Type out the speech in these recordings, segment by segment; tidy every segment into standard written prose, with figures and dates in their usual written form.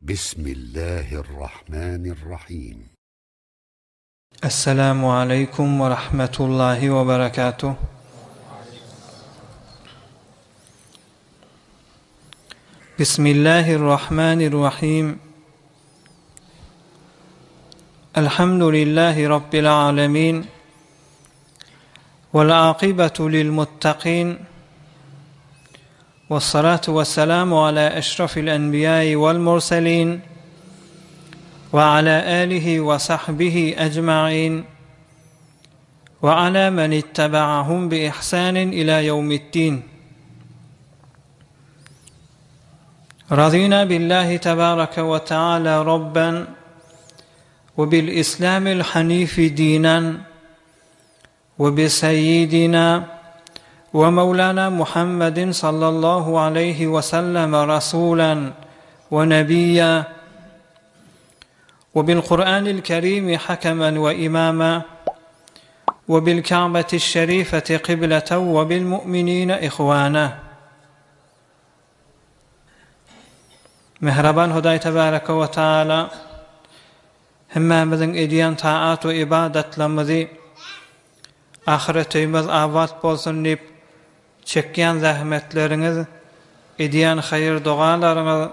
Bismillahirrahmanirrahim. Esselamu aleýkum we rahmetullahi we berekatuh. Bismillahirrahmanirrahim. Elhamdülillahi Rabbil alemin. Vel akibatu lil muttaqin. والصلاة والسلام على أشرف الأنبياء والمرسلين وعلى آله وصحبه أجمعين وعلى من اتبعهم بإحسان إلى يوم الدين رضينا بالله تبارك وتعالى ربا وبالإسلام الحنيف دينا وبسيدنا ومولانا محمد صلى الله عليه وسلم رسولا ونبيا وبالقرآن الكريم حكما وإماما وبالكعبة الشريفة قبلة وبالمؤمنين إخوانا Mähriban Hudaý tebareke we taala hemmämiziň edýän taat we ybadatlarymyzy ahyret öýümiz abat bolsun diýip çekýän zähmetleriňiz, edýän haýyr-dogalaryňyz,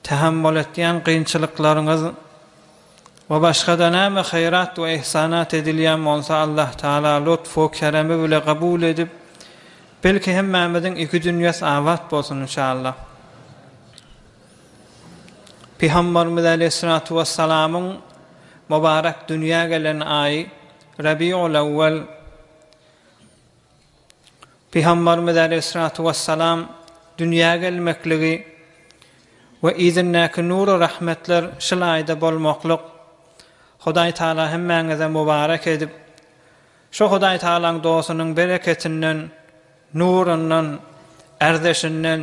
tähemmul etýän kynçylyklaryňyz we başga-da näme haýrat we ihsanat edilýän bolsa Allah Taala lutf we keremi bile kabul edip, belki hemmämiziň iki dünýesi abat bolsun inşallah. Pygamberimiz aleýhissalatu wessalamyň mubarek dünýä gelen aýy Rabiul Awwal Pygamberimiz aleýhissalatu wessalam dünýä gelmekligi we yzyndaky nury rahmetler şul aýda bolmaklyk Hudaý Taala hemmäňize mubarek edip, şo Hudaý Taalaň dostunyň bereketinden, nurundan, ärdeşinden,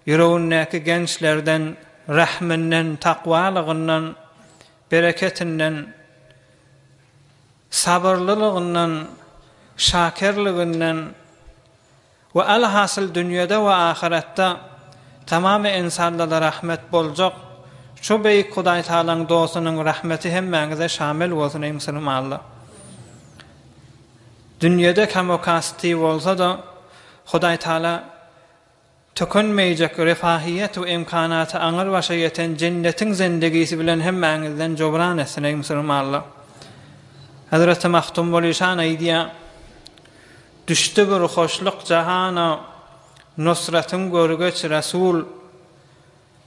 ýüregindäki gençlerden, rehminden, takwalygyndan, bereketinden, Sabyrlylygyndan, şakirliginden we alhasyl dünýede we ahyretde tamamy ynsanlara rahmet boljak şu beýik Hudaý Tagalaň dostunyň rahmeti hemmäňize şamil bolsun eý musulmanlar. Dünýede kamo-kasty bolsa-da Hudaý Tagala Tükenmeýjek refahiýet we imkanaty aňyr başa ýeten jennetiň zendigisi bilen hemmäňizden jobran etsin eý musulmanlar. Hezreti Magtymguly şan aýdýar, Düşdi bir hoşluk jahana, nusratyň görgeç Resul.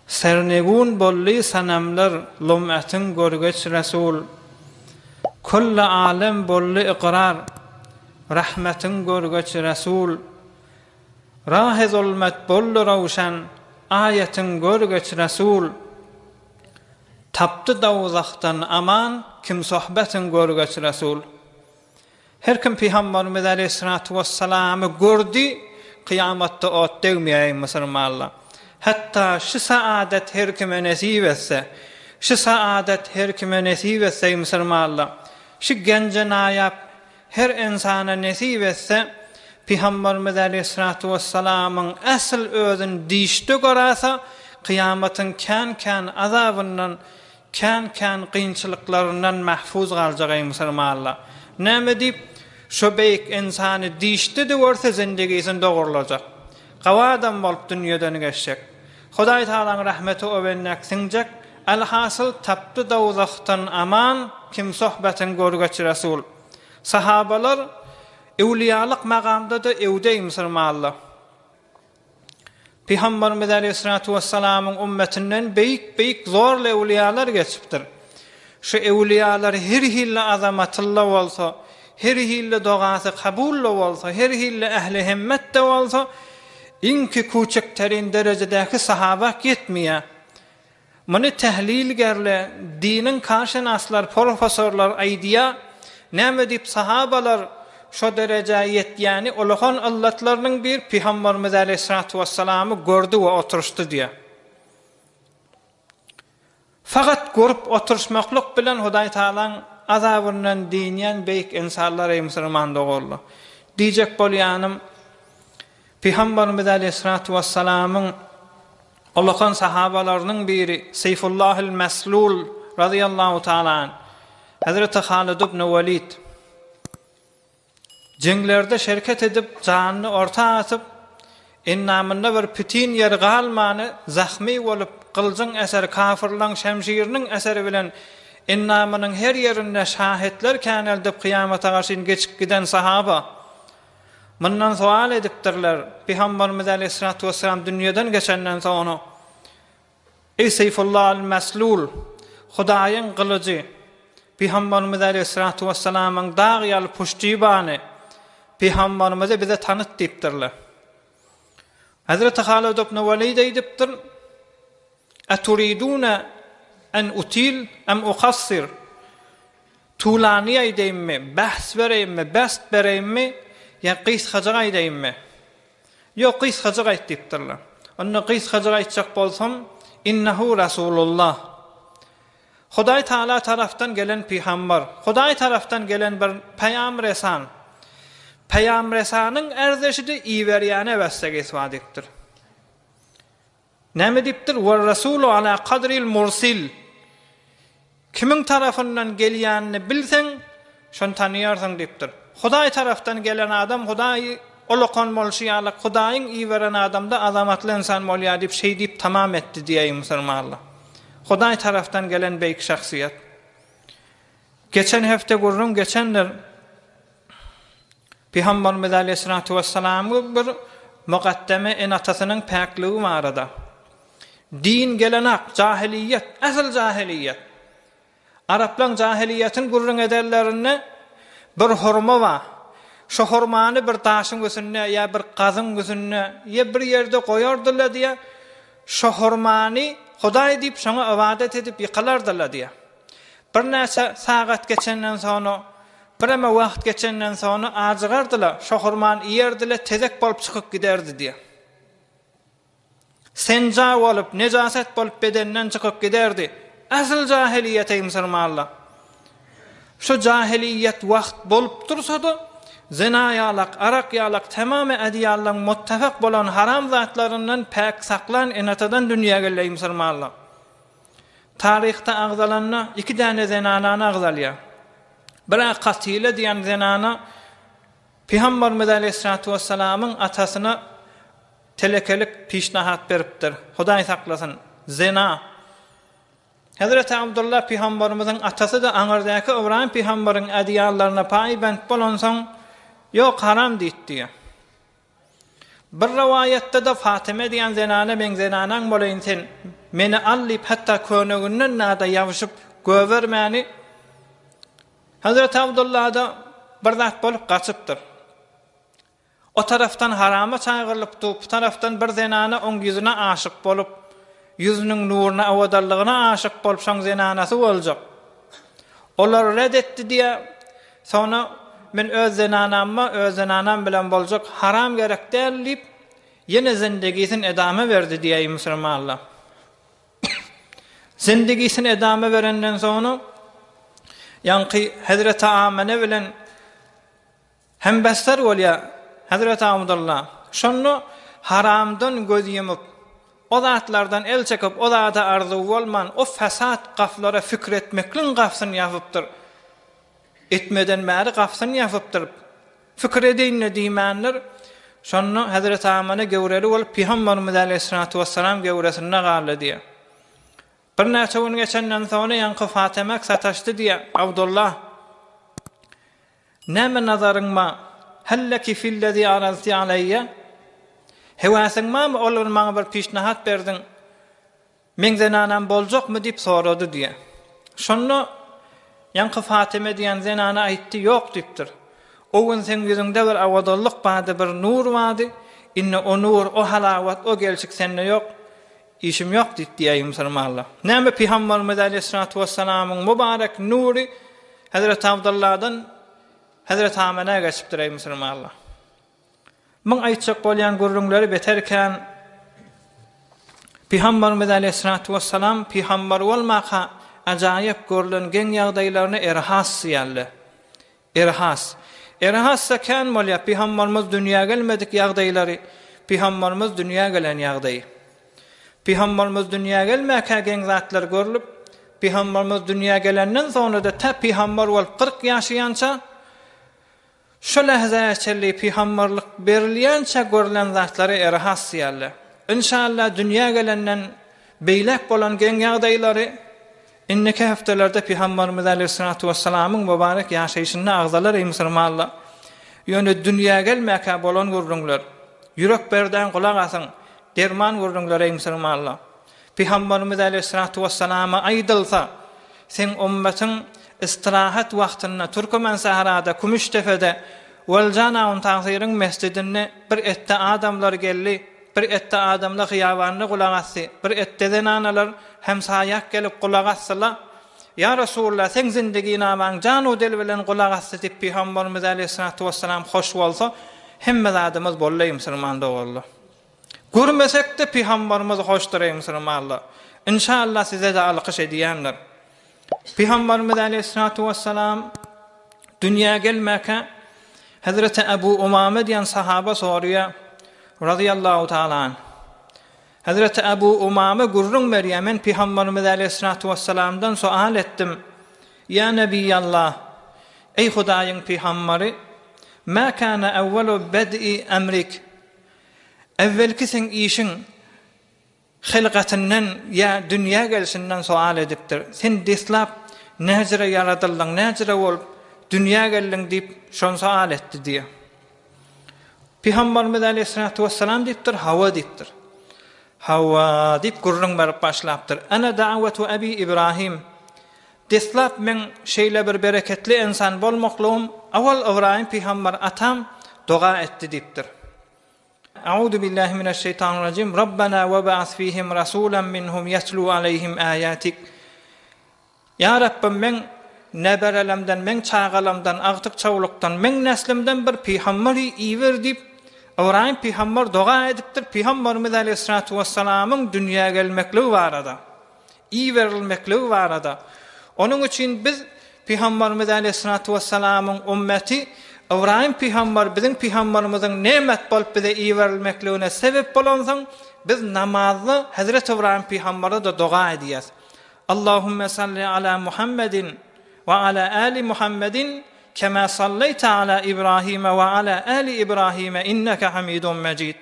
Sernegun boldy sanamlar, lum'atyň görgeç Resul. Külli alem boldy ykrar, rahmetiň görgeç Resul. Rahy zulmat boldy röwşen, Aýatyň görgeç Resul. Tapdy dowzahdan aman, Kim sohbetiň görgeç Resul. Her kim Pygamberimiz aleýhissalatu wessalamy gördi, kyýamatda ot degmeýär eý musulmanlar. Hatda şu saadat her kime nesip etse, şu saadat her kime nesip etse eý musulmanlar, şu genje naýap Her ynsana nesip etse, Pygamberimiz aleýhissalatu wessalamyň äsl özüni dişde göräse, kyýamatyň kän-kän azabyndan, kän-kän kynçylyklaryndan mahfuz galjak eý musulmanlar. Näme diýip, şo beýik ynsany dişde-de görse zindigisini dogurlajak. Gawy adam bolup dünýeden geçjek. Hudaý Tagalaň rahmeti o bendäk siňjek, Elhasyl tapdy dowzahdan aman, kim sohbetin görgeç Resul. Sahabalar öwliýalyk magamda-da öwdeý musulmanlar. Pygamberimiz aleýhissalatu wessalamyň ümmetinden beýik-beýik zorly öwliýalar geçipdir. Şu öwliýalar her hilli azamatylla bolsa, her hilli dogasy kabulla bolsa, her hilli ähli hemmet-de bolsa, iňki kuçekterin derejedäki sahabak ýetmeýär. Muny tählilgärle, diniň kaşynaslar, professorlar aýdýar. Näme diýip sahabalar şo derejä ýetýäni ulakan yllatlarynyň bir Pygamberimiz aleýhissalatu wessalamy gördi we oturyşdy diýýär. Fakat görüp oturyşmaklyk bilen Hudaý Tagalaň azabyndan dynýan beýik ynsanlar eý musulman doganlar. Diýjek bolýanym Pygamberimiz aleýhissalatu wessalamyň. Ullakan sahabalarynyň biri Seýfullahil Meslul razyýallahu taala anh, Hezreti Halid ibn Welid jeňlerde şerket edip, janyny orta atyp, endamynda bir pitin ýeri galmany zahmy bolup, gyljyň eseri, kafyrlaň şemşiriniň eseri bilen endamynyň her ýerinde şahetler käneldip kyýamata garşyn geçip giden sahaba. Mundan sowal edipdirler, Pygamberimiz aleýhissalatu wessalam dünýeden geçenden soňra, Eý Seýfullah al-Meslul, Hudaýyň gylyjy, Pygamberimiz aleýhissalatu wessalamyň dag ýaly puştibany, Pygamberimizi bize tanyt diýipdirler. Hezreti Halid ibn Welid aýdypdyr, Eturidune en util em ukassir? Tulany aýdaýynmy, bähs bereýinmi, best bereýinmi ýa gysgajyk aýdaýynmy? Ýok, gysgajyk aýt diýipdirler. Onda gysgajyk aýtjak bolsam, Innehu Rasulullah. Hudaý Taala tarapdan gelen pygambar, Hudaý tarapdan gelen bir paýamresan. Paýamresanyň ärzeşi-de iberýäne wessegis bar diýipdir. Näme diýipdir? Wer-rasulu ala kadril mursil. Kimiň tarapyndan gelýänini bilseň, şony tanaýarsyň diýipdir. Hudaý tarapdan gelen adam Hudaý ulakan bolşy ýaly Hudaýyň iberen adamda azamatly ynsan bolýar diýip şeý diýip tamam etdi diýäýiň musulmanlar. Hudaý tarapdan gelen beýik şahsyýet. Geçen hepde gürrüň geçendir. Pygamberimiz aleýhissalatu wessalamyň bir mukaddeme ene-atasynyň päkligi barada. Din gelenak, jahiliýet, asyl jahiliýet. Araplaň jahiliýetini gürrüň ederlerinde bir hurma bar. Şo hurmany bir daşyň üstünde ýa bir gazyň üstünde ýa bir ýerde goýardylar diýýär. Şo hurmany Hudaý diýip şoňa ybadat edip ýykylardylar diýýär. Birnäçe sagat geçenden soňra, bireme wagt geçenden soňra ajygardy-la, şo hurmany iýerdi-le, tezek bolup çykyp giderdi diýýär. Senja bolup, nejaset bolup bedenden çykyp giderdi. Asyl jahylyýet-eý musulmanlar. Şu jahylyýet wagt bolup dursa-da, zina ýalak, arak ýalak tamamy ädiýallaň muttafak bolan haram zatlaryndan päk saklan ene-atadan dünýä geldi-eý musulmanlar. Taryhda agzalanda iki däne zenanany agzalýar. Biri Katile diýen zenana Pygamberimiz aleýhissalatu wessalamyň atasyna telekelik pişnahat beripdir. Hudaý saklasyn, zena. Hezreti Abdullah pygamberimiziň atasy-da aňyrdaky Ybraýym pygamberiň ädiýallaryna paýbent bolansoň, Ýok, haram diýipdi. Bir rowaýatda-da Fatyma diýen zenana meň zenanaň bolaýyn sen meni al diýip hatda köneginden nada ýabyşyp göbermäni Hazreti Abdullada bir zat bolup gaçypdyr. O tarapdan harama çagyrylypdy, bu tarapdan bir zenana oň ýüzüne aşyk bolup, ýüzüniň nuruna, owadanlygyna aşyk bolup şoň zenanasy boljak. Olar red etdi diýýär. Soňra men öz zenanamma, öz zenanam bilen boljak, haram gerek däl diýip, ýene zindigisini edama berdi diýýär musulmanlar. Zindigisini edama berenden soňra ýaňky Hezreti Amene bilen Hembester bolýar Hezreti Abdylla. Şonda haramdan göz ýumup, o zatlardan el çekip, o zada arzuw bolman, o fesat gaflara fikir etmekligiň gafsyny ýapypdyr. Etmeden bäri gafsyny ýapypdyr. Fikir edeýin-de diýmändir. Şonda Hezreti Amana göwreli bolup, Pygamberimiz aleýhissalatu wessalam göwresinde galdy diýýär. Birnäçe gün geçenden soňra ýaňky Fatemek sataşdy diýýär, Abdylla. Näme nazaryň ba? Hel leki fillezi arazti aleýýe? Höwäsiň barmy, ol gün maňa bir pişnahat berdiň, meň zenanam boljakmy diýip sorady diýýär. Şonda ýaňky Fatyma diýen zenana aýtdy, ýok diýipdir. O gün seň ýüzüňde bir owadanlyk bardy, bir nur bardy, indi o nur, o halawat, o gelşik sende ýok, işim ýok diýip diýýär musulmanlar. Näme Pygamberimiz aleýhissalatu wessalamyň mübarek nury Hezreti Abdyllahdan Hezreti Amenä geçipdir eý musulmanlar. Muň aýtjak bolýan gürrüňleri beter kän. Pygamberimiz aleýhissalatu wessalam pygamber bolmaka ajaýyp görlen geň ýagdaýlaryny erhas diýerler. Erhas. Erhasda kän bolýar pygamberimiz dünýä gelmedik ýagdaýlary, pygamberimiz dünýä gelen ýagdaýy. Pygamberimiz dünýä gelmäkä geň zatlar görlüp, Pygamberimiz dünýä gelenden soňra-da tä pygamber bolup 40 ýaşaýança, Şu lähzä çenli pygamberlik berilýänçä görlen zatlary erhas diýerler. Enşalla dünýä gelenden beýläk bolan geň ýagdaýlary indiki hepdelerde Pygamberimiz aleýhissalatu wessalamyň mübarek ýaşaýşynda agzalar eý musulmanlar. Ýöne dünýä gelmäkä bolan gürrüňler. Ýürek berdäň gulak asyň. Derman gürrüňler eý musulmanlar. Pygamberimiz aleýhissalatu wessalama aýdylsa, Seň ummatyň istirahat wagtynda Türkmensährada, Kümüşdepede, Weljan Aun Tagsyryň mesjidinde bir etde adamlar geldi, bir etde adamlar hyýabanda gulak asdy, bir etde zenanalar hemsaýak gelip gulak asdylar. Ýa Resulallah, seň zindiginamaň jan-u dil bilen gulak asdy diýip Pygamberimiz aleýhissalatu wessalam hoş bolsa, hemme zadymyz boldy eý musulman doganlar. Görmesekde pygambarymyz hoşdur eý musulmanlar. Inşallah sizede alkyş edýändir. Pygambarymyz aleýhissalatu wessalam dünýä gelmäkä Hezreti Ebu Umame diýen sahaba soraýar razyýallahu taala anh. Hezreti Ebu Umame gürrüň berýär, men pygambarymyz aleýhissalatu wessalamdan soal etdim. Ýa Nebiýallah, eý Hudaýyň pygambary, ma kana awwalu bed'i emrik? Äwwelki seň işiň hylgatyndan ýa dünýä gelşinden soal edipdir. Sen deslap näjire ýaradyldyň, näjire bolup dünýä geldiň diýip şony soal etdi diýýär. Pygamberimiz aleýhissalatu wessalam diýipdir, hawa diýipdir. Hawa diýip gürrüň berip başlapdyr. Ana da'watu abi Ibrahim. Deslap meň şeýle bir bereketli ynsan bolmaklygym awal Ybraýym pygamber atam doga etdi diýipdir. Auzu billahi mineşşeýtanirrajim Rabbena we ba'as fihim rasulan minhum ýetlu aleýhim aýatik Ýa Rabbym meň neberelemden meň çagalamdan agtyk çawlukdan meň neslimden bir pygamberi iber diýip Ybraýym pygamber doga edipdir pygamberimiz aleýhissalatu wessalamyň dünýä gelmekligi barada. iberilmekligi barada. Onuň üçin biz Pygamberimiz aleýhissalatu wessalamyň ümmeti Ybraýym pygamber biziň pygamberimiziň nemet bolup bize iberilmekligine sebep bolansoň, biz namazda Hezreti Ybraýym pygambere-de doga edýäs. Allahümme salli ala Muhammedin we ala ali Muhammedin kema salleýte ala Ibrahime we ala ali Ibrahime inneke hamidun mejid.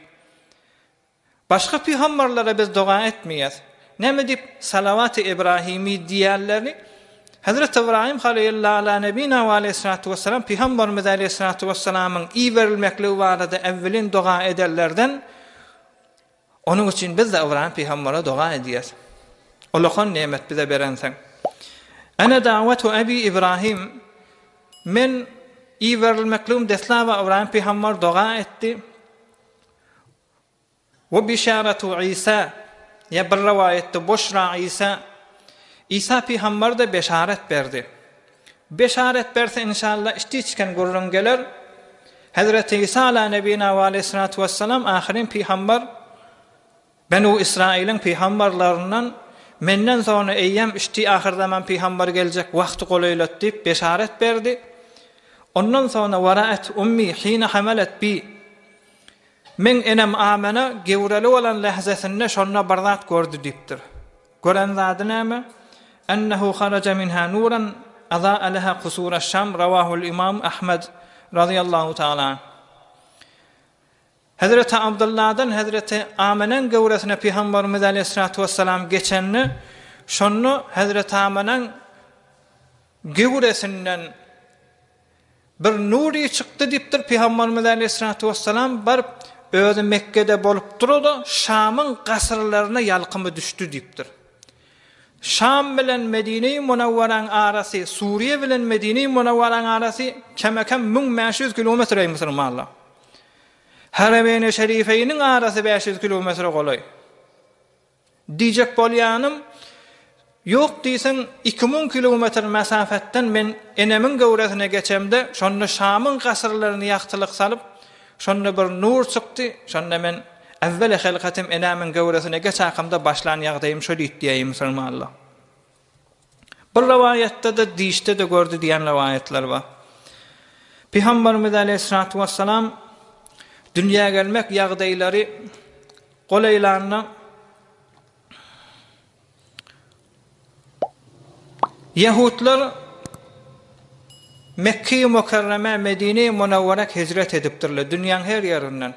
Başga pygamberlere biz doga etmeýäs. Näme diýip Salawaty Ibrahimi diýýärlerini? Hezreti Ybraýym Halylla ala nebina we aleýhissalatu wessalam pygamberimiz aleýhissalatu wessalamyň iberilmekligi barada äwwelin doga edenlerden onuň üçin biz-de Ybraýym pygambere doga edýäs. Ulakan nemet bize berensiň. Ene da'watu Abi Ibrahim Men iberilmekligim deslaba Ybraýym pygamber doga etdi. We bişaratu Isa, ýa bir rowaýatda Buşra Isa, Isa pygamber-de beşaret berdi. Beşaret berse inşallah içdi-içken gürrüň geler. Hezreti Isa ala nebina we aleýhissalatu wessalam ahyryn pygamber, Benu Israiliň pygamberlerinden menden soňra eýýäm içdi ahyrzaman pygamber geljek wagty golaýlady diýip beşaret berdi. Ondan soňra weraet ummi hina hamalet bi Meň enem Amena gewreli bolan lähzesinde şonda bir zat gördi diýipdir. Gören zady näme? Ennehu haraja minha nuran azaa leha kusuraş-şam rawahul imam Ahmed razyýallahu taala anh. Hezreti Abdyllahdan hezreti Amenaň gewresine Pygamberimiz aleýhissalatu wessalam geçende, şonda hezreti Amenaň gewresinden Bir nury çykdy diýipdir, Pygamberimiz aleýhissalatu wessalam baryp, özi Mekgede bolup durada, Şamyň gasyrlaryna ýalkymy düşdi diýipdir. Şam bilen Medine-i Munawwaraň arasy, Suriýe bilen Medine-i Munawwaraň arasy keme-kem 1500 kilometr eý musulmanlar. Haremeýni Şerifeýniň arasy 500 kilometre golaý. Diýjek bolýanym, ýok diýseň, 2000 kilometr mesafetden men enemiň göwresine geçemde, şonda Şamyň gasyrlaryny ýagtylyk salyp, şonda bir nur çykdy, şonda men äwweli hylkatym enemiň göwresine geçakamda başlan ýagdaýym şo diýip diýeýin musulmanlar. Bir rowaýatda-da dişde-de gördi diýen rowaýatlar bar. Pygamberimiz aleýhissalatu wessalam dünýä gelmek ýagdaýlary golaýlanda. Ýehudlar Mekge-i Mükerremä, Medine-i Munawwara hijret edipdirler, dünýäň her ýerinden.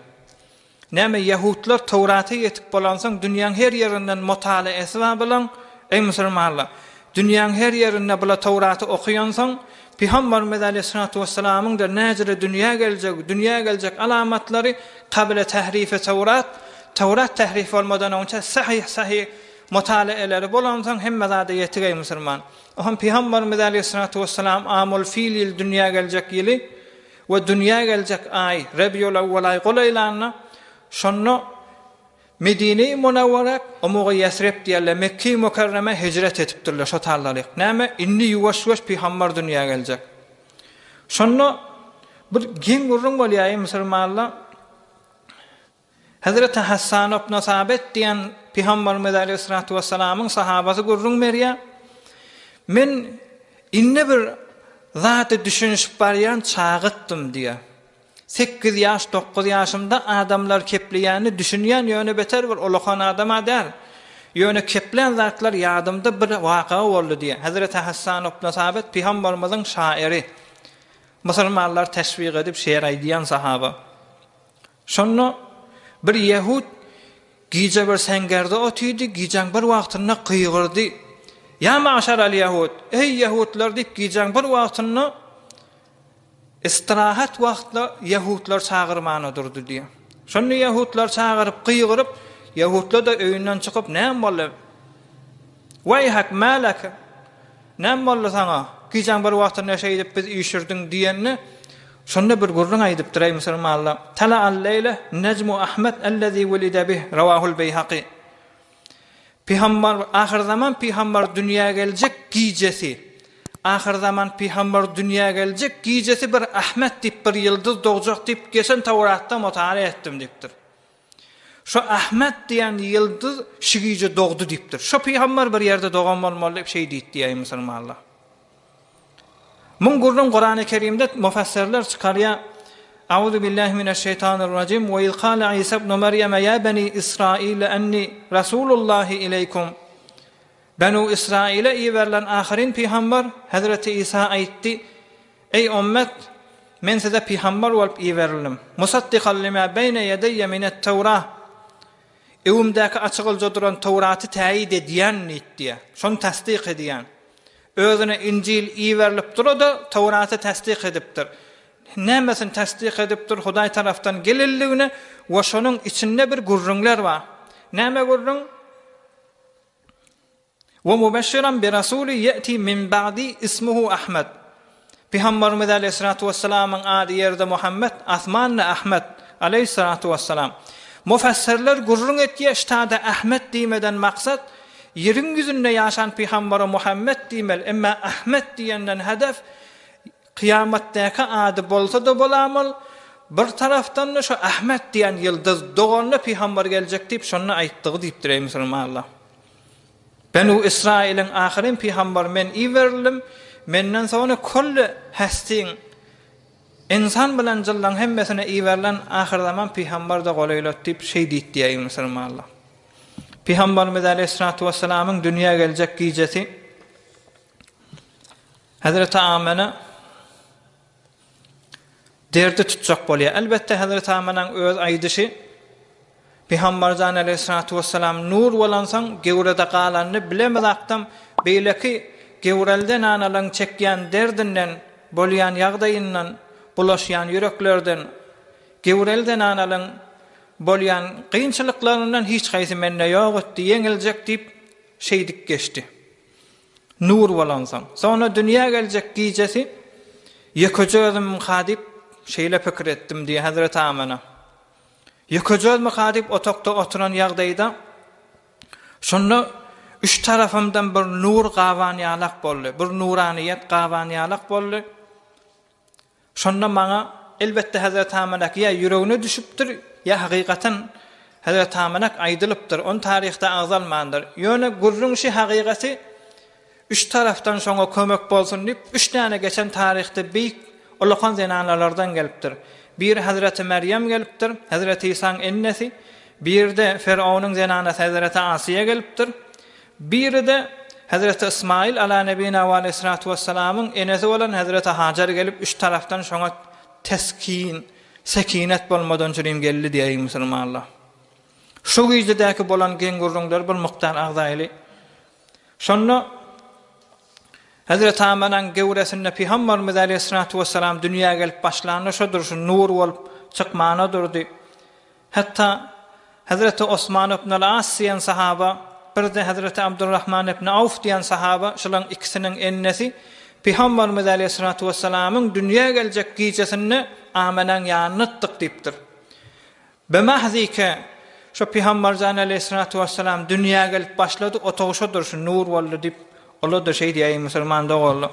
Näme, ýehudlar Towrata ýetik bolansoň, dünýäň her ýerinden mutalaesi bar bulaň, eý musulmanlar! Dünýäň her ýerinde bula Towraty okaýansoň, Pygamberimiz aleýhissalatu wessalamyň-da näjele dünýä geljegi, dünýä geljek alamatlary, kabile tährifi Towrat, Towrat tährif bolmadan öňçä sahyh-sahyh mutalaeleri bolansoň hemme zada ýetik eý musulman. Ohm Pygamberimiz aleýhissalatu wessalam amul fil ýyl dünýä geljek ýyly we dünýä geljek aý Rebiul awwal aý golaýlanda şonda Medine-i Munawwara omuga Ýesreb diýerler Mekge-i Mükerremä hijret edipdirler şo tallalyk. Näme indi ýuwaş-ýuwaş Pygamber dünýä geljek. Şonda bir geň gürrüň bolýar eý musulmanlar. Hezreti Hassan ibn Sabit diýen Pygamberimiz aleýhissalatu wessalamyň sahabasy gürrüň berýär, Men indi bir zady düşünişip barýan çagytdym diýýär. Sekiz ýaş, dokuz ýaşymda adamlar kepleýänini düşünýän, ýöne beter bir ulakan adam-a däl. Ýöne keplän zatlar ýadymda bir waka boldy diýýär. Hezreti Hassan ibn Sabit Pygamberimiziň şairi. Musulmanlary teşwik edip şeýer aýdýan sahaba. Şonda bir ýehut gije bir seňňerde otyrdy, gijäň bir wagtynda gygyrdy, Ýa magşaral-ýehut, eý, ýehutlar diýip gijäň bir wagtynda istirahat wagtda ýehutlar çagyrmana durdy diýýär. Şonda ýehutlar çagyryp, gygyryp, ýehutlar-da öýünden çykyp, Näme boldy? Weýhak, mä leke? Näme boldy saňa? Gijäň bir wagtynda şeýdip bizi üýşürdiň diýende, şonda bir gürrüň aýdypdyr, Eý, musulmanlar! Tala'al-leýle nejmu Ahmet ellezî wulide bih, Rawahul Beýhaky. Pygamber, ahyrzaman pygamber dünýä geljek gijesi, ahyrzaman pygamber dünýä geljek gijesi bir Ahmet diýip bir ýyldyz dogjak diýip geçen Tawratda mutala etdim diýipdir. Şo Ahmet diýen ýyldyz şu gije dogdy diýipdir. Şo pygamber bir ýerde dogan bolmaly diýip şeý diýip diýýär musulmanlar. Muň gürrüň Kurany Kerimde mufassirler çykarýar. Auzu billahi mineşşeýtanirrajim we iz kale Isa ibn Merýeme ýa beni Israil enni Rasulullahi ileýkum. Benu Israile iberilen ahyryn pygamber Hezreti Isa aýtdy, Eý ommet, men size pygamber bolup iberildim. Musaddikan lima beýne ýedeýe minet-Tewrah. Öňümdäki açygylja duran Towraty täýit edýän diýdi. Şony tassyk edýän. Özüne Injil iberilip dura-da Towraty tassyk edipdir. Nämesini tassyk edipdir? Hudaý tarapdan gelenligini we şonuň içinde bir gürrüňler bar. Näme gürrüň? We mubeşşiran bi rasuli ýe'ti min ba'di ismuhu Ahmed. Pygamberimiz aleýhissalatu wessalamyň ady ýerde Muhammed, asmanda Ahmed, aleýhissalatu wessalam. Mufessirler gürrüň etýär, ştada Ahmed diýmeden maksat, ýeriň ýüzünde ýaşan pygambere Muhammed diýmeli, emma Ahmed diýenden hedef, kyýamatdaky ady bolsa-da bolamyl, bir tarapdan-da şu Ahmed diýen ýyldyz doganda pygamber geljek diýip şonda aýtdygy diýipdir eý musulmanlar. Benu Ysraýylyň ahyryn pygambary men iberildim, menden soňra külli hästiň, ynsan bilen jynlaryň hemmesine iberilen ahyrzaman pygamber-de golaýlady diýip, şeý diýdi diýýär musulmanlar. Pygamberimiz aleýhissalatu wessalamyň dünýä geljek gijesi Hezreti Amena Derdi tutjak bolýar. Elbetde Hezreti Amanaň öz aýdyşy, Pygamberjan aleýhissalatu wessalam nur bolansoň gewrede galanyny bilemizakdam, beýleki gewreli zenanalaryň çekýän derdinden, bolýan ýagdaýyndan, bulaşýan ýüreklerden, gewreli zenanalaryň bolýan kynçylyklaryndan hiç haýsy mende ýok etdi, ýeňiljek diýip şeýdip geçdi. Nur bolansoň. Soňra dünýä geljek gijesi ýekeje özümiňka diýip, şeýle pikir etdim diýýär Hezreti Amyna. Ýekeje özümika diýip otagda oturan ýagdaýda şonda üç tarapymdan bir nur gaban ýalak boldy. Bir nuranyýet gaban ýalak boldy. Şonda maňa, elbetde, Hezreti Amanak ýa ýüregine düşüpdir, ýa hakykatan Hezreti Amanak aýdylypdyr, ony taryhda agzalmandyr. Ýöne gürrüň şi hakykaty üç tarapdan şoňa kömek bolsun diýip, üç däne geçen taryhda beýik ulakan zenanalardan gelipdir. Biri Hezreti Merýem gelipdir, Hezreti Isaň ennesi, biri-de Ferownyň zenanasy Hezreti Asyýa gelipdir. Biri-de. Hezreti Ysmaýyl ala nebina we aleýhissalatu wessalamyň enesi bolan Hezreti Hajar gelip üç tarapdan şoňa teskin, sekinet bolmadan çürim geldi diýeýin musulmanlar. Şu gijedäki bolan geň gürrüňleri bir mukdar agzaýly. Şonda Hezreti Amanaň gewresinde Pygamberimiz aleýhissalatu wessalam dünýä gelip başlanda şo durşy nur bolup çykmana durdy. Hatda Hezreti Osman ibn al-As diýen sahaba, bir-de Hezreti Abdurrahman ibn Awf diýen sahaba, şularyň ikisiniň ennesi Pygamberimiz aleýhissalatu wessalamyň dünýä geljek gijesinde Amenaň ýanynatdyk diýipdir. Bemahzike şo Pygamberjan aleýhissalatu wessalam dünýä gelip başlady, otag şodur şu nur boldy diýip, olar-da şeý diýýär, eý musulman doganlar,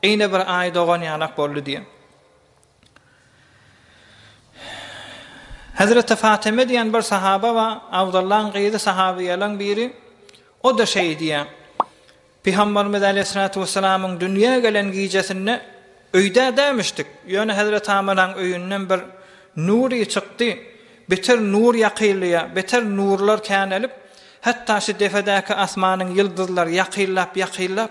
eýne bir aý dogan ýalak boldy diýýär. Hezreti Fatyma diýen bir sahaba bar, Abdullaň gyzy sahabyýalaň biri, o-da şeý diýýär, Pygamberimiz aleýhissalatu wessalamyň dünýä gelen gijesinde öýdä dämişdik, ýöne Hezreti Amynaň öýünden bir nury çykdy, beter nur ýakynlaýar, beter nurlar känelip, hatda şu depedäki asmanyň ýyldyzlary ýakynlap-ýakynlap,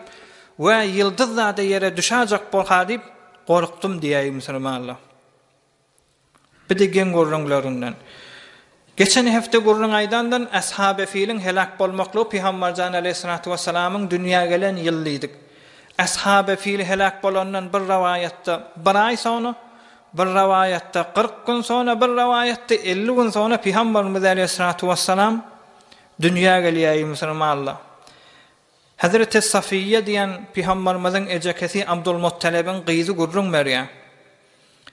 we ýyldyz zada ýere düşäjek bolka diýip, Gorkdum diýäý musulmanlar. Bir-de geň gürrüňlerinden. Geçen hepde gürrüň aýdandan Ashaby filiň heläk bolmaklygy Pygamberjan aleýhissalatu wessalamyň dünýä gelen ýyl diýdik. Ashaby fil heläk bolandan bir rowaýatda bir aý soňra, bir rowaýatda 40 gün soňra, bir rowaýatda 50 gün soňra Pygamberimiz aleýhissalatu wessalam dünýä gelýäý musulmanlar. Hezreti Safiýýe diýen pygamberimiziň ejekesi Abdulmuttalebiň gyzy gürrüň berýär.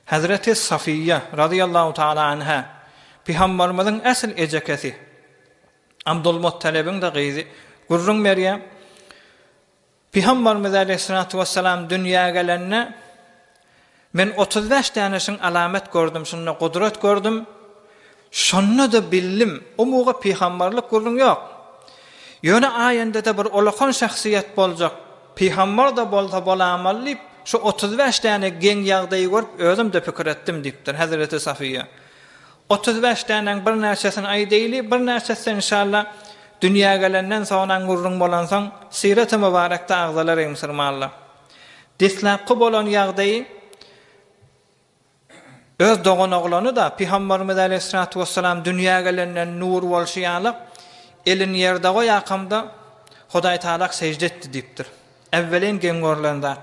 Hezreti Safiýýe, razyýallahu taala anha, pygamberimiziň äsl ejekesi, Abdulmuttalebiň-de gyzy gürrüň berýär. Pygamberimiz aleýhissalatu wessalam dünýä gelende, Men 35 däneşiň alamet gördüm, şunda gudrat gördüm. Şonda-da bildim, umuga pygamberlik gürrüň ýok. Ýöne aýendede bir ulakan şahsyýet boljak, pygamber-de bolsa bolamaly diýip, şu 35 däne geň ýagdaýy görüp özüm-de pikir etdim diýipdir Hezreti Safiýa. 35 dänäň birnäçesini aýdaýly, birnäçesi enşalla dünýä gelenden soňam gürrüň bolansoň, Sireti Mübarekde agzalar eý musulmanlar. Deslapky bolan ýagdaýy öz doganoglany-da Pygamberimiz aleýhissalatu wessalam dünýä gelenden nur bolşy ýaly, elini ýerde goýakamda Hudaý Tagalak sežde etdi diýipdir. Äwwelin geň görlen zat.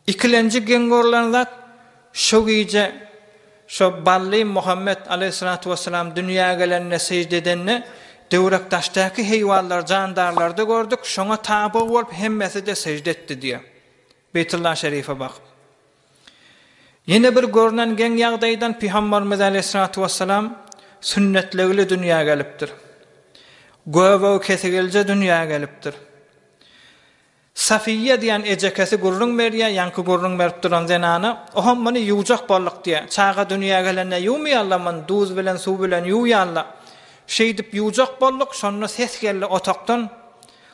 Ikilenji geň görlen zat, şo gije Şo bally Muhammet aleýhissalatu wessalam dünýä gelende sežde edende döwrek-daşdaky heýwanlar, jandarlary-da gördük, şoňa tabyg bolup hemmesi-de sežde etdi diýýär. Beýtulla şerife bakyp. Ýene bir görnen geň ýagdaýdan Pygamberimiz aleýhissalatu wessalam sünnetlegli dünýä gelipdir. Göbegi kesigilje dünýä gelipdir. Safiýýe diýen ejekesi gürrüň berýär, ýaňky gürrüň berip duran zenana, Oham muny ýuwjak bolduk diýýär. Çaga dünýä gelende ýuwmaýarlar muny, duz bilen, suw bilen ýuwýarlar. Şeýdip ýuwjak bolduk, şonda ses geldi otagdan.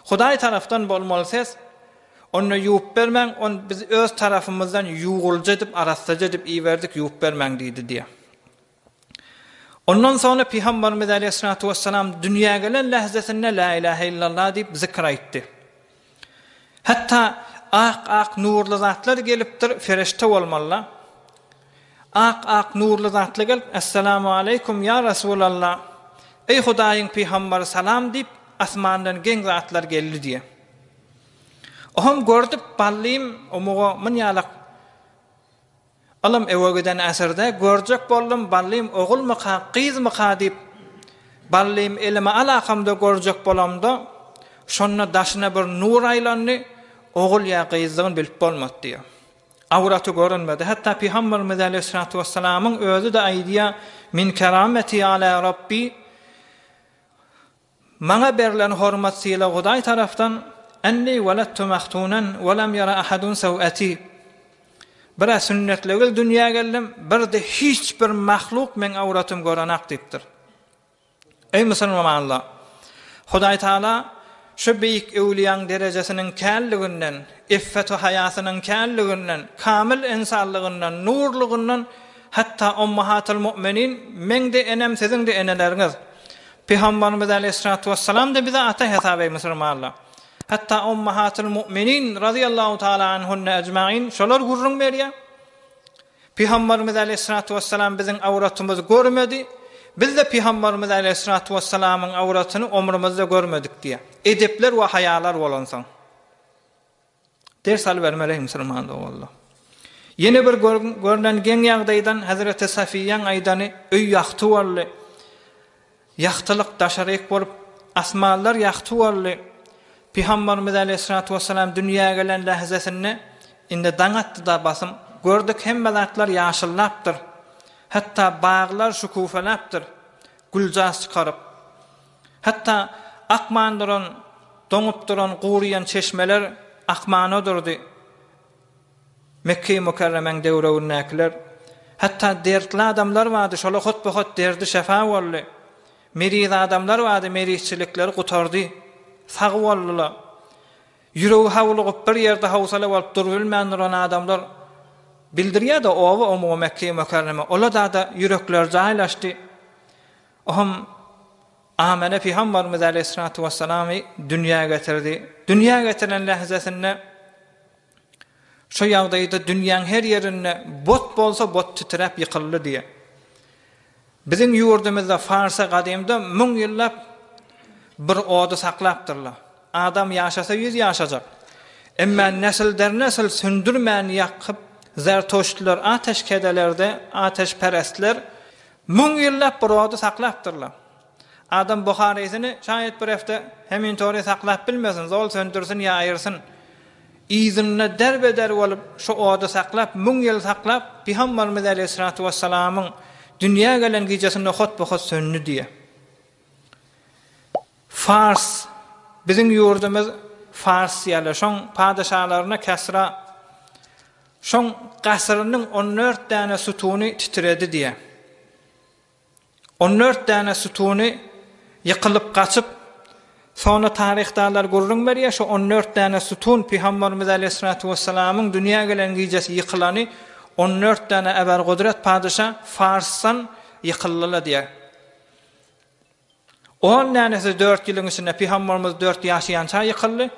Hudaý tarapdan bolmaly ses. Onda ýuwup bermäň, ony biz öz tarapymyzdan ýuwulja edip, arassaja edip iberdik, ýuwup bermäň diýdi diýýär. Ondan soňra Pygamberimiz aleýhissalatu wessalam dünýä gelen lähzesinde La ilahe illallah diýip zikr aýtdy. Hatda ak-ak nurly zatlar gelipdir, fereşte bolmaly-la. Ak-ak nurly zatlar gelip, Essalamu aleýkum ýa Resulallah, Eý Hudaýyň pygamberi salam diýip, asmandan geň zatlar geldi diýýär. Oham gördüp ballym omuga myn ýalak Ylym öe giden äsirde görjek boldum ballym ogulmyka gyzmyka diýip ballym elime alakamda görjek bolamda şonda daşyna bir nur aýlandy ogul ýa gyzdygyny bilip bolmady diýýär. Awraty görünmedi. Hatda Pygamberimiz aleýhissalatu wessalamyň özi-de aýdýar, Min kerameti ala Rabbi Maňa berlen hormat-sylag Hudaý tarapdan, Enni weledtu mahtunan we lem ýara ahadun sew'ati. Bir-ä sünnetlegil dünýä geldim, bir-de hiç bir mahluk meň awratym görenak diýipdir. Eý musulmanlar! Hudaý Taala şu beýik öwlüýaň derejesiniň känliginden, iffet-u-haýasynyň känliginden, kamyl ynsanlygyndan, nurlugyndan hatda Ummahatul mu'minin, meň-de enem, siziň-de eneleriňiz, Pygamberimiz aleýhissalatu wessalam-da bize ata hesap eý musulmanlar. Hatda Ummahatul Mu'minin razyýallahu taala anhunna ejmain şolar gürrüň berýär. Pygamberimiz aleýhissalatu wessalam biziň awratymyzy görmedi. Biz-de Pygamberimiz aleýhissalatu wessalamyň awratyny ömrümizde görmedik diýýär. Edepler we haýalar bolansoň. Ders alybermeli musulman doganlar. Ýene bir görlen geň ýagdaýdan Hezreti Safiýaň aýdany öý ýagty boldy. Ýagtylyk daşaryk bolup, asmanlar ýagty boldy. Pygamberimiz aleýhissalatu wessalam dünýä gelen lähzesinde indi daň atdy-da basym gördük hemme zatlar ýaşyllapdyr. Hatda baglar şüküfeläpdir, güljas çykaryp. Hatda akman duran, doňup duran guryýan çeşmeler akmana durdy. Mekge-i Mükerremäň döwregindäkiler, hatda dertli adamlar bardy, şola hotba-hot derdi şefa boldy. Meriz adamlar bardy, merizçilikleri gutardy, sag boldular. Ýüregi howlugyp, bir ýerde howsala bolup durubilmän duran adamlar bildirýär-de oba umumy Mekge-i Mükerreme, ola-da-da ýürekleri jaýlaşdy. Ohm Amene Pygamberimiz aleýhissalatu wessalamy dünýä getirdi. Dünýä getiren lähzesinde şo ýagdaýda dünýäň her ýerinde bot bolsa bot titräp ýykyldy diýýär. Biziň ýurdumyzda Farsa gadymda müň ýyllap bir ody saklapdyrlar. Adam ýaşasa ýüz ýaşajak. Emma nesilder-nesil söndürmän ýakyp zertoştlar ateşkedelerde ateşperestler Müň ýyllap bir ody saklapdyrlar. Adam buharysyny şaýat bir hepde hemintory saklap bilmesin, zol söndürsin ýa aýyrsyn. Yzynda derbe-der bolup, şu ody saklap, müň ýyl saklap, Pygamberimiz aleýhissalatu wessalamyň dünýä gelen gijesinde hot-bu-hot söndi diýýär. Fars, biziň ýurdumyz Fars diýýärler. Şoň padyşalaryna Kesra Şoň gasyrynyň on dört däne sütuny titredi diýýär. On dört däne sütuny ýykylyp gaçyp, soňra taryhdarlar gürrüň berýär, şo on dört däne sütun Pygamberimiz aleýhissalatu wessalamyň dünýä gelen gijesi ýykylany on dört däne ebergudrat padyşa Farsdan ýykyldylar diýýär. On dänesi dört ýylyň içinde Pygamberimiz dört ýaşaýança ýykyldy.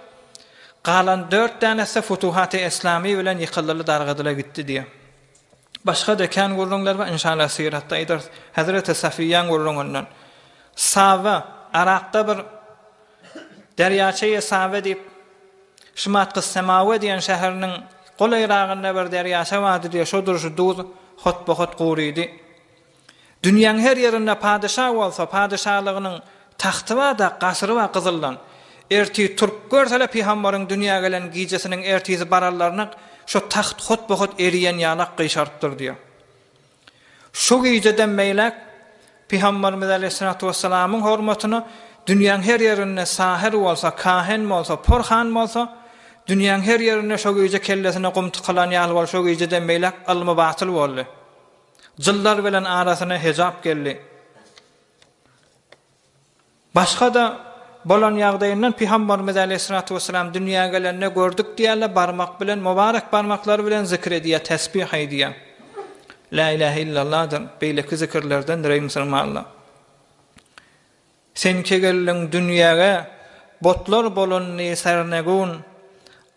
Galan dört dänesi Futuhaty Eslami bilen ýykyldyly dargadyla gitdi diýýär. Başga-da kän gürrüňler bar, inşallah syratda aýdarys. Hezreti Safiýaň gürrüňinden. Sawa, Arakda bir derýaçaýy Sawa diýip, Şumatky Semawe diýen şäheriniň golaýragynda bir derýaça bardy diýýär, şo durşy duz hotba-hot gurydy. Dünýäň her ýerinde padyşa bolsa, padyşalygynyň tagty bar-da, gasyry bar gyzyldan. Ertir turup görsele pygambaryň dünýä gelen gijesiniň ertisi bararlaryna şo tagt hotba-hot eriýen ýalak gyşarypdyr diýýär. Şo gijeden beýläk Pygambarymyz aleýhissalatu wessalamyň hormatyna dünýäň her ýerinde sahyr bolsa, kahin bolsa, porhan bolsa, dünýäň her ýerinde şo gije kellesine gum tykylan ýaly bolup şo gijeden beýläk ylmy batyl boldy. Jyllar bilen arasyna hejap geldi. Başga-da bolan ýagdaýyndan Pygamberimiz aleýhissalatu wessalam dünýä gelende gördük diýýärler, barmak bilen, mubarek barmaklary bilen zikr edýär, tesbih aýdýar. La ilahe illallah-dyr, beýleki zikirlerdendir eý musulmanlar. Sen ki geldiň dünýäge, botlar bolundy sernegun,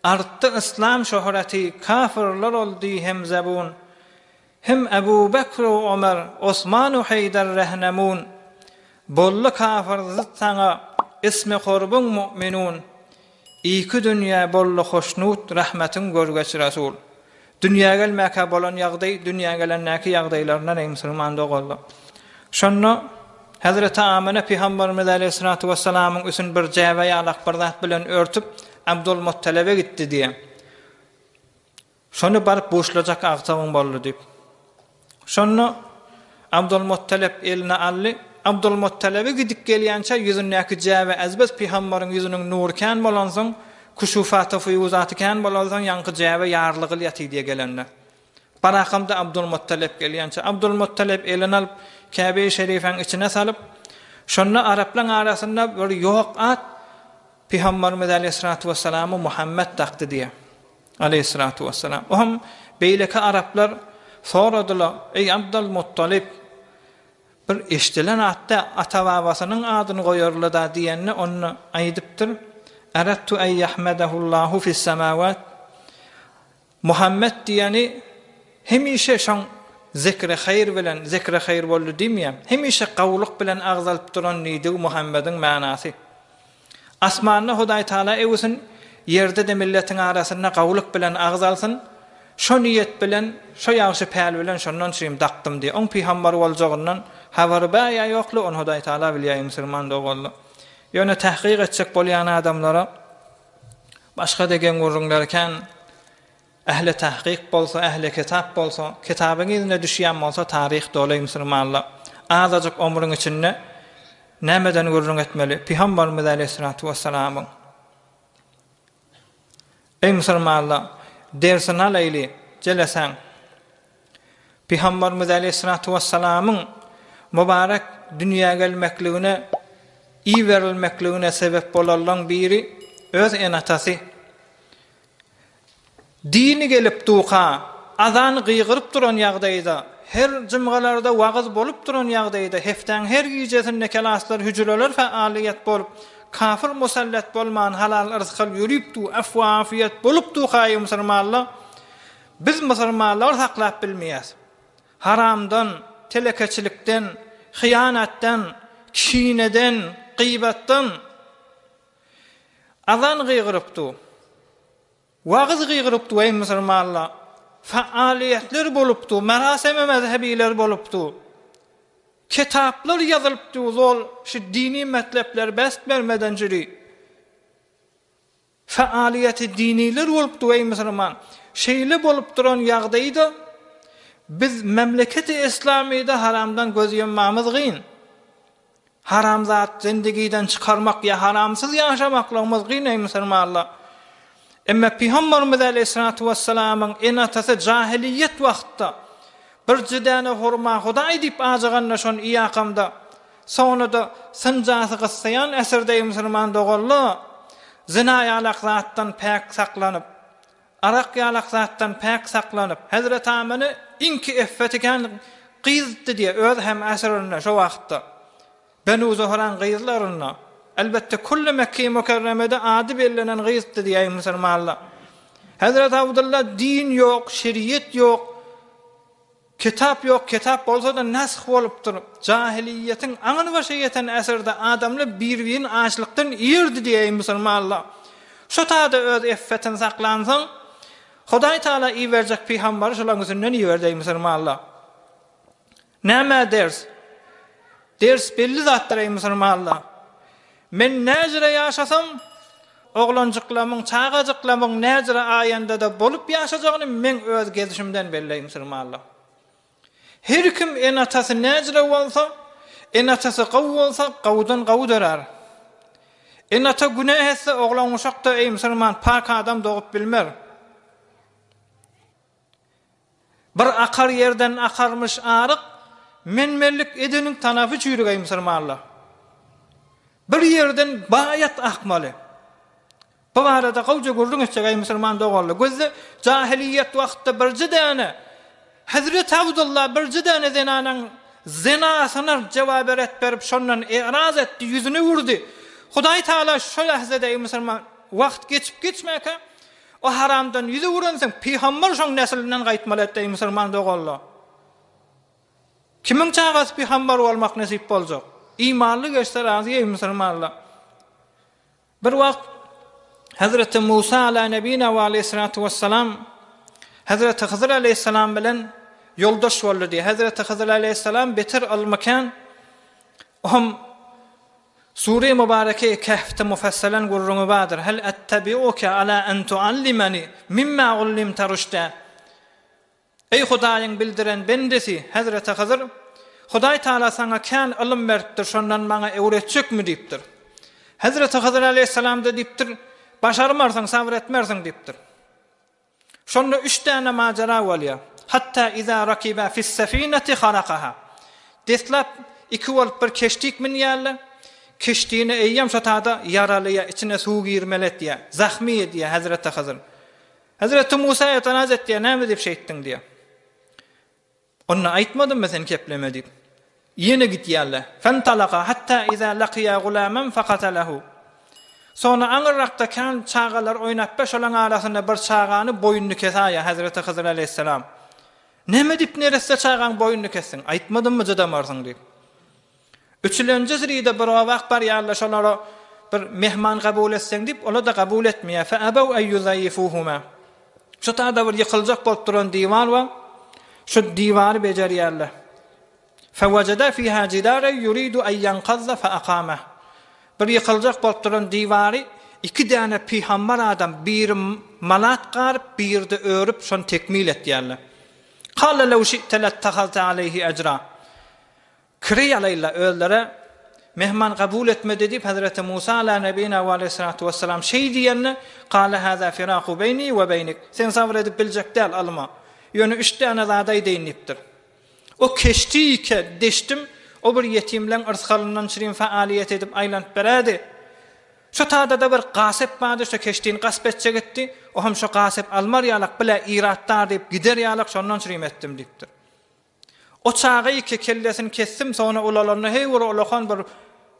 Artdy yslam şöhreti, kafyrlar oldy hem zebun. Hem Ebu Bekr-u Omer, Osman-u Heýder rehnemun, Boldy kafyr zyt saňa, ismi gurbuň mu'minun. Iki dünýä boldy hoşnut, rahmetiň görgeç Resul. Dünýä gelmäkä bolan ýagdaý, dünýä gelendäki ýagdaýlaryndan eý musulman doganlar. Şonda Hezreti Amine Pygamberimiz aleýhissalatu wessalamyň üstüni bir jäbe ýalak bir zat bilen örtüp Abdul Muttalebe gitdi diýýär. Şony baryp buşlajak agtagyň boldy diýip. Şonda Abdulmuttalep eline aldy. Abdulmuttalebe gidip gelýänçä ýüzündäki jäbe azbes pygambaryň ýüzüniň nury kän bolansoň, kuşufaty, fuýuzaty kän bolansoň ýaňky jäbe ýarlygyl ýaty diýe gelende. Barakamda Abdulmuttalep gelýänçä. Abdulmuttalep eline alyp, Käbe-i Şerifäň içine salyp, şonda araplaň arasynda bir ýok at Pygamberimiz aleýhissalatu wessalama Muhammet dakdy diýýär. Aleýhissalatu wessalam. Ohm beýleki araplar soradylar, Eý Abdal Muttalyp, bir eşdilen atda ata-babasynyň adyny goýarly-da diýende, onda aýdypdyr, Erettu en ýahmedehullahu fis-semawat. Muhammet diýeni hemişe şoň zikri haýyr bilen, zikri haýyr boldy diýmeýär. Hemişe gowulyk bilen agzalyp duran diýdigi Muhammediň manasy. Asmanda Hudaý Taala öwsün, ýerde-de milletiň arasynda gowulyk bilen agzalsyn. Şo niýet bilen, şo ýagşy päl bilen şondan çürim dakdym diýýär. Oň pygambar boljagyndan habary bar ýa ýokly, ony Hudaý Taala bilýär, musulman doganlar. Ýöne tahkyk etjek bolýan adamlara başga-da geň gürrüňler kän. Ähli tahkyk bolsa, ähli kitap bolsa, kitabyň yzyna düşýän bolsa taryh doly musulmanlar. Azajyk omrüň içinde nämeden gürrüň etmeli? Pygambarymyz aleýhissalatu wessalamyň. Eý musulmanlar, dersini alaýly, jelesäň. Pygambarymyz aleýhissalatu wessalamyň mübarek dünýä gelmekligine, iberilmekligine sebep bolanlaň biri öz ene-atasy. Dini gelip duka, azan gygyryp duran ýagdaýda, her jymgalarda wagyz bolup duran ýagdaýda, hepdäň her gijesinde kelaslar, hüjreler fealyýet bolup, kafir musallat bolman halal yrsgal ýörüp du, afw-afiýet bolup duka eý musulmanlar, biz musulmanlar saklap bilmeýäs. Haramdan, telekeçilikden, hyýanatdan, kineden, gybatdan azan gygyryp du. Wagyz gygyrypdy weý musulmanlar. Faaliýetler bolupdy, merasimi mezhebiler bolupdy. Kitaplar ýazylypdy zol şu dini metlepler best bermeden jüri. Faaliýeti diniler bolupdy weý musulman. Şeýle bolup duran ýagdaýda biz memleketi islamyda haramdan göz ýummamyz gyn. Haram zat zendigiden çykarmak ýa haramsyz ýaşamaklygymyz gyn eý musulmanlar. Emma Pygamberimiz aleýhissalatu wessalamyň ene-atasy jahiliýet wagtda birje däne hurma Hudaý diýip ajyganda şony iýakamda soňra-da synjasy gyssaýan äsirde eý musulman doganlar zyna ýalak zatdan päk saklanyp Arak ýalak zatdan päk saklanyp, Hezret Amyny iňki effeti kän gyzdy diýe, özi hem äsirinde şo wagtda. Benu Zuhraň gyzlarynda, elbetde külli Mekge-i Mükerremede ady bellenen gyzdy diýäýiň musulmanlar. Hezret Abdylla din ýok, şeriýet ýok, Kitap ýok, kitap bolsa-da nesh bolupdyr. Jahiliýetiň aňyr başa ýeten äsirde adamlar bir-birini açlykdan iýerdi diýeýin musulmanlar. Şo tada öz effetini saklansoň, Hudaý Taala iberjek pygambary şolaň üstünden iberdi eý musulmanlar. Nämä ders? Ders belli zatdyr eý musulmanlar. Men näjüre ýaşasam, oglanjyklamyň, çagajyklamyň näjüre aýanda-da bolup ýaşajagyny meň öz gezişimden belleý musulmanlar. Her kim ene-atasy näjüre bolsa, ene-atasy gowy bolsa, gowudan gowy dörär. Ene-ata günä etse, oglan-uşak-da, eý musulman, pak adam dogup bilmer. Bir akar ýerden akarmyş aryk, Men-menlik edeniň tanapy çüýrügeý musulmanlar. Bir ýerden baýat akmaly. Bu barada gowja gürrüň etjek eý musulman doganlar. Gözde jahiliýet wagtda birje däne Hezreti Abdullah birje däne zenanyň zenasyna jewap ret berip şondan eraz etdi, ýüzüni öwürdi. Hudaý Taala şo lähzede eý musulman wagt geçip geçmäkä O haramdan ýüz öwürensiň, pygamber şoň neslinden gaýtmaly etdi eý musulman doganlar. Kimiň çagasy pygamber bolmak nesip boljak? Imanly geçse razy eý musulmanlar. Bir wagt Hazreti Musa ala nebina we aleyhissalatu vesselam Hazreti Hyzyr aleyhissalam bilen ýoldaş boldy diýýär. Hazreti Hyzyr aleyhissalam beter ylmy kän. Ohm Sure-i Mübareke-i Kehfde müfesselen gürrüňi bardyr, Hel ettebi'uke ala en tuallimeni mimma ullimte rüşdä. Eý Hudaýyň bildiren bendesi, hezreti Hyzyr, Hudaý Taala saňa kän ylym beripdir, şondan maňa öwretjekmi diýipdir. Hezreti Hyzyr aleýhissalam-da diýipdir, Başarmarsyň, sabyr etmersiň diýipdir. Şonda üç däne majara bolýar. Hatta iza rakiba fis-safinati harakaha. Deslap iki bolup bir keştik münýärler. Keştini eýýäm şo tada ýaralaýar, içine suw girmeli etýär, zahmy edýär Hezreti Hyzyr. Hezreti Musa etiraz etýär, näme diýip şeýtdiň diýýär. Onda aýtmadymmy sen kepleme diýip. Ýene gidýärler. Fentalaka hatta iza lakiýa gulaman fakatalahu. Soňra aňyrrakda kän çagalar oýnapbe şolaň arasynda bir çagany boýnuny kesaýýar Hezreti Hydyr aleýhissalam. Näme diýip neresse çagaň boýnuny kesdiň? Aýtmadymmy jydamarsyň diýip. Üçülenji sride bir obak barýarlar şolara bir mehman kabul etseň diýip olar-da kabul etmeýär. Fe abaw en ýuzaýifuhuma. Şu taýda bir ýykyljak bolup duran diwar bar. Şu diwary bejerýärler. Fewejeda fiha jidara yuridu en ýankazza fe akamah. Bir ýykyljak bolup duran diwary iki däne pygambar adam biri malat garyp biride örüp şony tekmil etýärler. Kale lew şi'te lettehazte aleýhi ejra. Kireý alaýla özlere mehman kabul etmedi diýip Hezreti Musa ala nebina we aleýhissalatu wessalam şeý diýende, Kale haza firaku beýni we beýnik, sen sabyr edip biljek däl alma. Ýöne üç däne zat aýdaýyn diýipdir. O keşdi-ke deşdim, o bir ýetimleň yrsgalyndan çirim faaliýet edip aýlanyp berädi. Şo tada-da bir gasep bardy, şo keşdini gasp etjek etdi, o hem şo gasep almar ýalak, bile iratdar diýip gider ýalak şondan çirim etdim diýipdir. O çaga ýeke kellesini kesdim, soňra ulalanda heý bir ulakan bir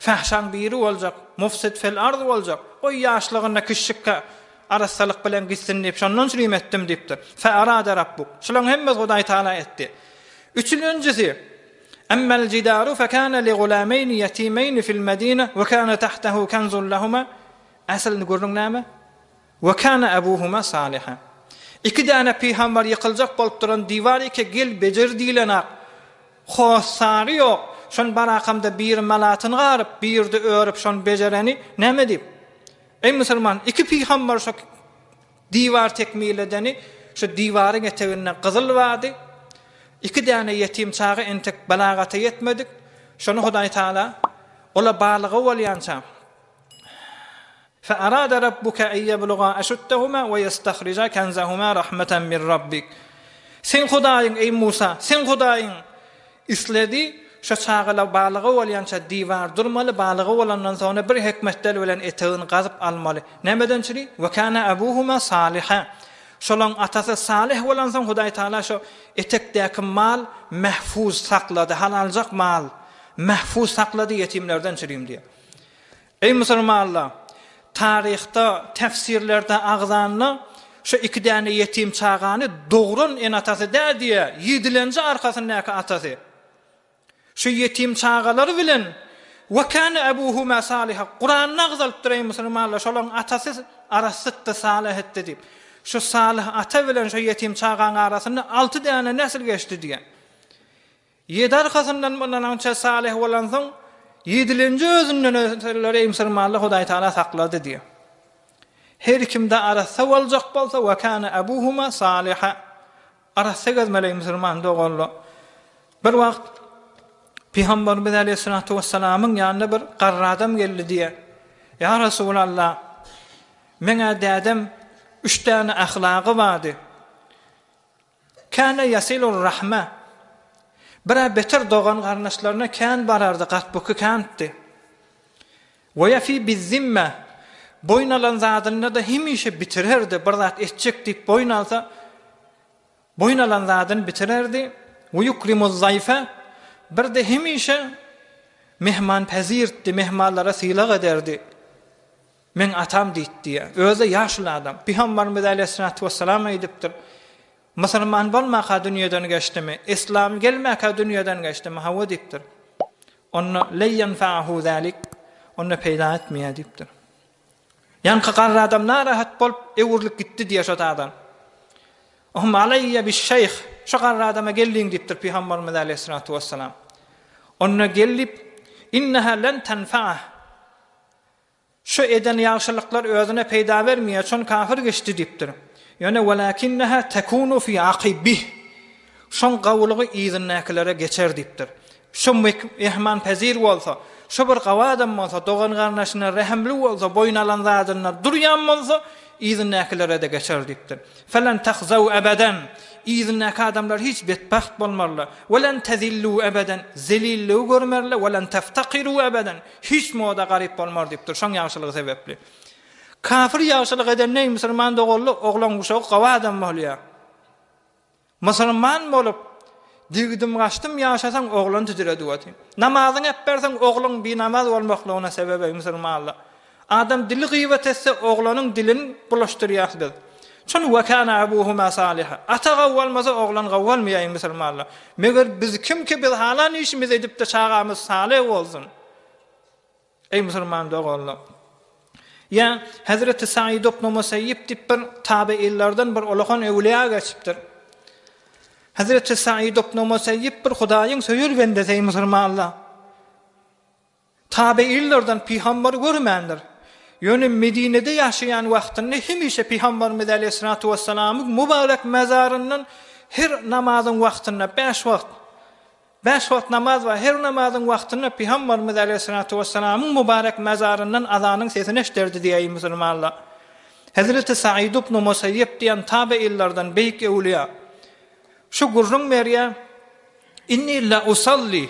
fähşaň biri boljak, mufsid fil arz boljak. Goý ýaşlygynda kişjikkä arassalyk bilen gitsin diýip, şondan şunym etdim diýipdir. Fe arada rabbuk. Şularyň hemmesi Hudaý Tagala etdi. Üçülenjisi, Emmel jidaru fe kana li gulameýni ýetimeýni fil medine we kana tahtahu kenzun lehuma. Aslynda gürrüň näme? We kana abuhuma saliha. Iki däne pygambar ýykyljak bolup duran diwar eke gel bejer diýlenak. Hossary ýok. Şon barakamda biri malatyny garyp, birde örüp şon bejereni näme diýip. Eý musulman, iki pygambar şo diwar tekmil edeni, şo diwaryň eteginde gyzyl bardy. Iki däne ýetim çaga entek balagata ýetmedik. Şony Hudaý Taala ola balyga bolýança Fe arada rabbuke en ýebluga eşuddehuma we ýestahrija kenzehuma rahmeten min rabbik. Seň Hudaýyň, eý Musa, seň Hudaýyň isledi, şo çagalar balyga bolýança diwar durmaly, balyga bolandan soňra bir hikmetler bilen etegini gazyp almaly. Nämeden çüri? Ve kana abuhuma saliha. Şolaň atasy salyh bolansoň Hudaý Tagala şo etekdäki mal mehfuz saklady, halaljak mal mehfuz saklady ýetimlerden çürim diýýär. Eý musulmanlar! Taryhda, tefsirlerde agzanda şu iki däne ýetim çagany dogran ene-atasy däl diýýär, ýedilenji arkasyndaky atasy. Şu ýetim çagalary bilen Ve kâne ebûhumâ sâliha Kuranda agzalypdyr eý musulmanlar, şolaryň atasy arassytdy, salyhdy diýip. Şu salyh ata bilen şu ýetim çagaň arasynda alty däne nesil geçdi diýýär. Ýedi arkasyndan mundan ança salyh bolansoň, ýedilenji özünden ötenleri eý musulmanlar Hudaý Tagala saklady diýýär. Her kimde arassa boljak bolsa we kana abuhuma saliha. Arassa gezmeli eý musulman doganlar. Bir wagt Pygamberimiz aleýhissalatu wessalamyň ýanyna bir garry adam geldi diýýär. Ýa Resulallah, meň-ä dädem üç däne ahlagy bardy. Kâne ýasilur rahme. Bir-ä beter dogan-garyndaşlaryna kän barardy, gatbuky känpdi. We ýefi bizzimme. Boýun alan zadynda-da hemişe bitirerdi, bir zat etjek diýip boýun alsa, boýun alan zadyny bitirerdi. We ýukrimuz zaýfe. Bir-de hemişe mehmanpezirdi, mehmanlara sylag ederdi. Meň atam diýdi diýýär. Özi-de ýaşuly adam. Pygambarymyz äleyhissalatu wessalam aýdypdyr, Musulman bolmaka dünýeden geçdimi? Yslam gelmäkä dünýeden geçdimi? Hawa diýipdir. Onda le ýenfa'hu zalik, onda peýda etmeýär diýipdir. Ýaňky garry adam narahat bolup öwrülip gitdi diýýär şo taýdan. Hum aleýýe biş-şeýh, şo garry adama geldiň diýipdir Pygambarymyz äleyhissalatu wessalam. Onda gel diýip, inneha len tenfa'ah. Şu eden ýagşylyklar özüne peýda bermeýär, şon kafir geçdi diýipdir. Ýöne welakinneha tekunu fi akibih. Şoň gawulygy yzyndakylara geçer diýipdir. Şu mehmanpezir bolsa, şu bir gawy adam bolsa, dogan-garyndaşyna rehimli bolsa, boýun alan zadynda durýan bolsa, yzyndakylara-da geçer diýipdir. Felen tahzaw ebeden. Yzyndaky adamlar hiç betbagt bolmarlar. Welen tezillu ebeden. Zelilligi görmerler. Welen teftakiru ebeden. Hiç moda garyp bolmar diýipdir, şoň ýagşylygy sebäpli. Kafir ýagşylyk edende musulman doganly oglan uşagy gawy adam bolýar. Musulman bolup, degdim-gaçdym ýaşasaň oglan tüdüredip otyr. Namazyňy ep berseň ogluň binamaz bolmaklygyna sebep eý musulmanlar. Adam dili gybat etse oglanyň dilini bulaşdyrýas biz. Şony we kana abuhuma saliha. Ata gawy bolmasa oglan gawy bolmaýar musulmanlar. Meger biz kimki biz halan işimizi edipde çagamyz salyh bolsun. Eý musulman doganlar. Ýa Hezreti Said ibn Musayyib diýip bir tabeillerden bir ulakan öwliýa geçipdir. Hezreti Said ibn Musayyib bir Hudaýyň söýer bendesi eý musulmanlar. Tabeillerden pygamberi görmändir. Ýöne Medinede ýaşaýan wagtynda hemişe Pygamberimiz aleýhissalatu wessalamyň mübarek mazaryndan her namazyň wagtynda bäş wagt bäş wagt namaz bar, her namazyň wagtynda Pygamberimiz aleýhissalatu wessalamyň mübarek mazaryndan azanyň sesini eşderdi diýýär musulmanlar. Hezreti Said ibn Musaýýib diýen tabeillerden beýik öwlüýa şu gürrüň berýär. Inni la usalli.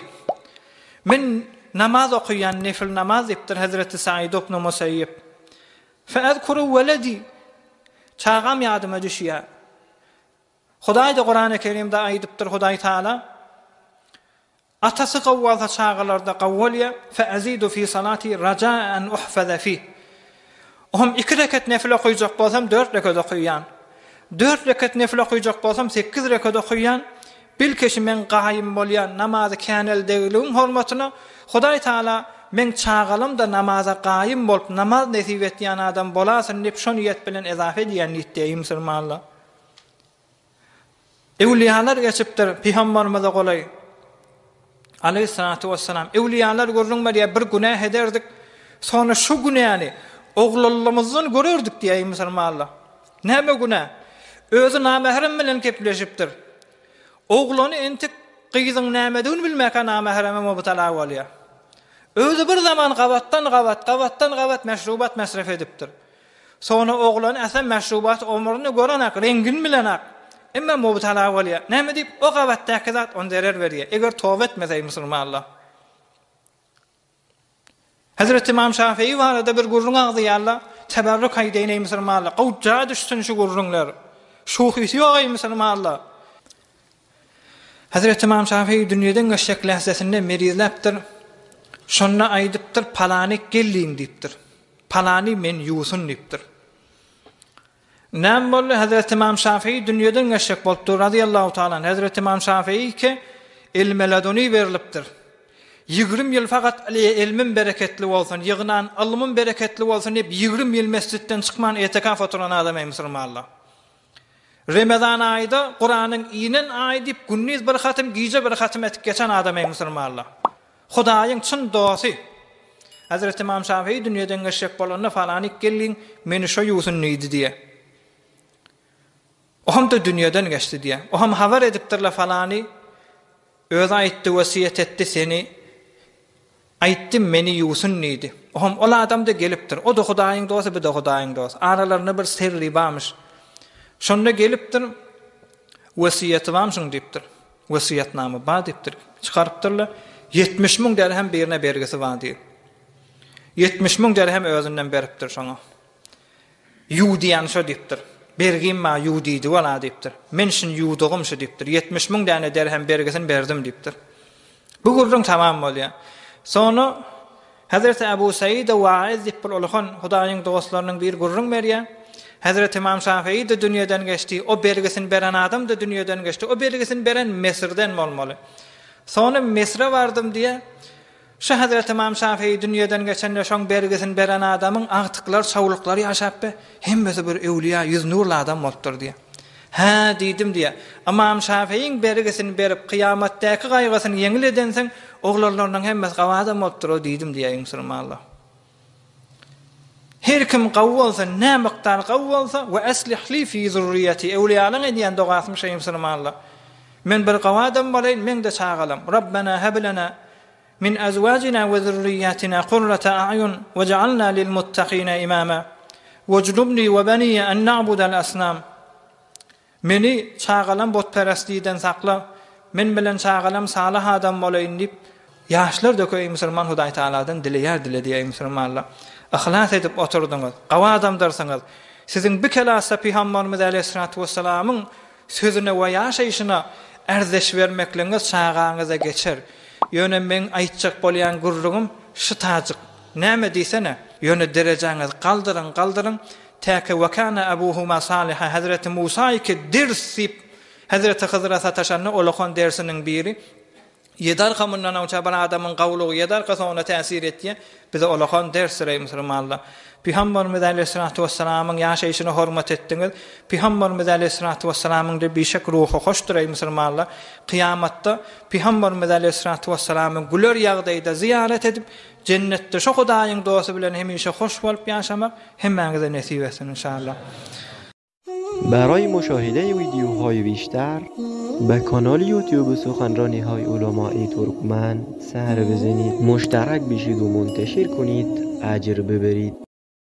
Men namaz okaýan, nefil namaz diýipdir Hezreti Said ibn Musaýýib. Fe ezkuru weledi. Çagam ýadyma düşýär. Hudaý-da Kurany Kerimde aýdypdyr Hudaý Taala, Atasy gowy bolsa çagalar-da gowy bolýar, fe azidu fi salati rajaa an uhfaza fi. Ohm iki reket nefil okaýjak bolsam dört reket okaýan. Dört reket nefil okaýjak bolsam sekiz reket okaýan. Bilkeşi meň gaýym bolýan namazy käneldegligiň hormatyna Hudaý Taala meň çagalam-da namaza gaýym bolup namaz nesip etýän adam bolasyn diýip şo niýet bilen ezafe edýän diýipdi eý musulmanlar. Öwlüýalar geçipdir pygambarymyza golaý. Aleýhissalatu wessalam. Öwlüýalar gürrüň berýär, bir günäh ederdik, soňra şu günäni oglanlygymyzdan görerdik diýýär musulmanlar. Näme günä? Özi namährem bilen gepleşipdir. Oglany entek gyzyň nämedigini bilmäkä namähreme mubtala bolýar. Özi bir zaman gabatdan gabat, gabatdan gabat meşrubat mesref edipdir. Soňra oglan äsem meşrubat omrüni görenak, reňgini bilenak. Emma mubtala bolýar. Näme diýip, o gabatdaky zat on zerer berýär. Eger toba etmese eý musulmanlar. Hezreti Ymam Şafii barada bir gürrüň agzaýarlar. Teberrük aýdaýyn eý musulmanlar. Gowja düşsün şu gürrüňler. Şuhysy ýok eý musulmanlar. Hezreti Ymam Şafii dünýeden geçjek lähzesinde merizläpdir. Şonda aýdypdyr, Palany gelliň diýipdir. Palany men ýuwsun diýipdir. Näme boldy? Hezreti Ymam Şafii dünýeden geçjek bolupdyr, razyýallahu taala anh. Hezreti Ymam Şafii-ke ilme leduni berlipdir. 20 ýyl fakat ilmim bereketli bolsun, ýygnan ylmym bereketli bolsun diýip 20 ýyl mesjitden çykman etikaf oturan adam ey musulmanlar. Remezan aýyda Kuranyň inen aýy diýip gündiz bir hatym, gije bir hatym etip geçen adam ey musulmanlar. Hudaýyň çyn dosty. Hezreti Ymam Şafii dünýeden geçjek bolanda falanik geldiň, meni şo ýuwsun diýdi diýe. Ohm-da dünýeden geçdi diýe. Ohm habar edipdirler falany, özi aýtdy, wesýet etdi seni, aýtdy meni ýuwsun diýdi. Ohm ol adam-da gelipdir. O-da Hudaýyň dosty, bu-da Hudaýyň dosty. Aralarynda bir syrly barmyş. Şonda gelipdir, wesýeti barmyşyň diýipdir. Wesýetnama bar diýipdir. Çykarypdyrlar. 70 müň derhem birine bergisi bar diýip. 70 müň derhem özünden beripdir şoňa. Ýuw diýen şo diýipdir. Bergim bar, ýuw diýdi wala diýipdir. Men şuny ýuwdugym şu diýipdir. 70 müň däne derhem bergisini berdim diýipdir. Bu gürrüň tamam bolýar. Soňra Hezreti Ebu Said Waiz diýip bir uluhan Hudaýyň dostlarynyň biri gürrüň berýär. Hezreti Ymam Şafii-de dünýeden geçdi, o bergisini beren adam-da dünýeden geçdi. O bergisini beren Mesirden bolmaly. Soňra Mesre bardym diýýär. Şu Hezreti Ymam Şafii dünýeden geçende şoň bergisini beren adamyň agtyklary, çawluklary ýaşap be, hemmesi bir öwlüýä, ýüz nurly adam bolupdyr diýýär. Hä, diýdim diýýär. Ymam Şafyýyň bergisini berip, kyýamatdaky gaýgysyny ýeňil edensiň, oglanlarynyň hemmesi gawy adam bolupdyr-ow diýdim diýýär, eý musulmanlar. Her kim gawy bolsa, nä mukdar gawy bolsa, we aslih li fi zurriýeti, öwlüýalaryň edýän dogasymyş eý musulmanlar. Men bir gawy adam bolaýyn, meň-de çagalarym. Rabbena heb lena min azwajina we zurriýatina kurrata a'ýun wej'alna lil muttaqina imama. Wejnubni we baniýe en na'budal asnam. Meni çagalam butperestlikden sakla, men bilen çagalam salyh adam bolaýyn diýip, ýaşlar döke eý musulman Hudaý Tagaladan dileýär dile diýeý musulmanlar. Yhlas edip oturdyňyz, gawy adamdyrsyňyz. Siziň bi kelasda Pygambarymyz äleyhissalatu wessalamyň sözüne we ýaşaýşyna ärzeş bermekligiňiz çagaňyza geçer. Ýöne meň aýtjak bolýan gürrüňim şytajyk. Näme diýsene? Ýöne derejäňizi galdyryň, galdyryň. Täke we kana abuhuma saliha Hezreti Musa iki ders diýip Hezreti Hyzyra sataşanda olakan dersiniň biri Ýedi arka mundan oňça bir adamyň gawulygy ýedi arka soňuna täsir etýär. Bize olakan dersdir eý musulmanlar. Pygamberimiz aleýhissalatu wessalamyň ýaşaýşyna hormat etdiňiz. Pygamberimiz aleýhissalatu wessalamyň-da bişek ruhy hoşdur eý musulmanlar. Kyýamatda Pygamberimiz aleýhissalatu wessalamy güler ýagdaýda zyýarat edip, jennetde şo Hudaýyň dosty bilen hemişe hoş bolup ýaşamak hemmäňize nesip etsin inşallah. برای مشاهده ویدیوهای بیشتر به کانال یوتیوب سخنرانی های علمای ترکمن سر بزنید مشترک بشید و منتشر کنید اجر ببرید.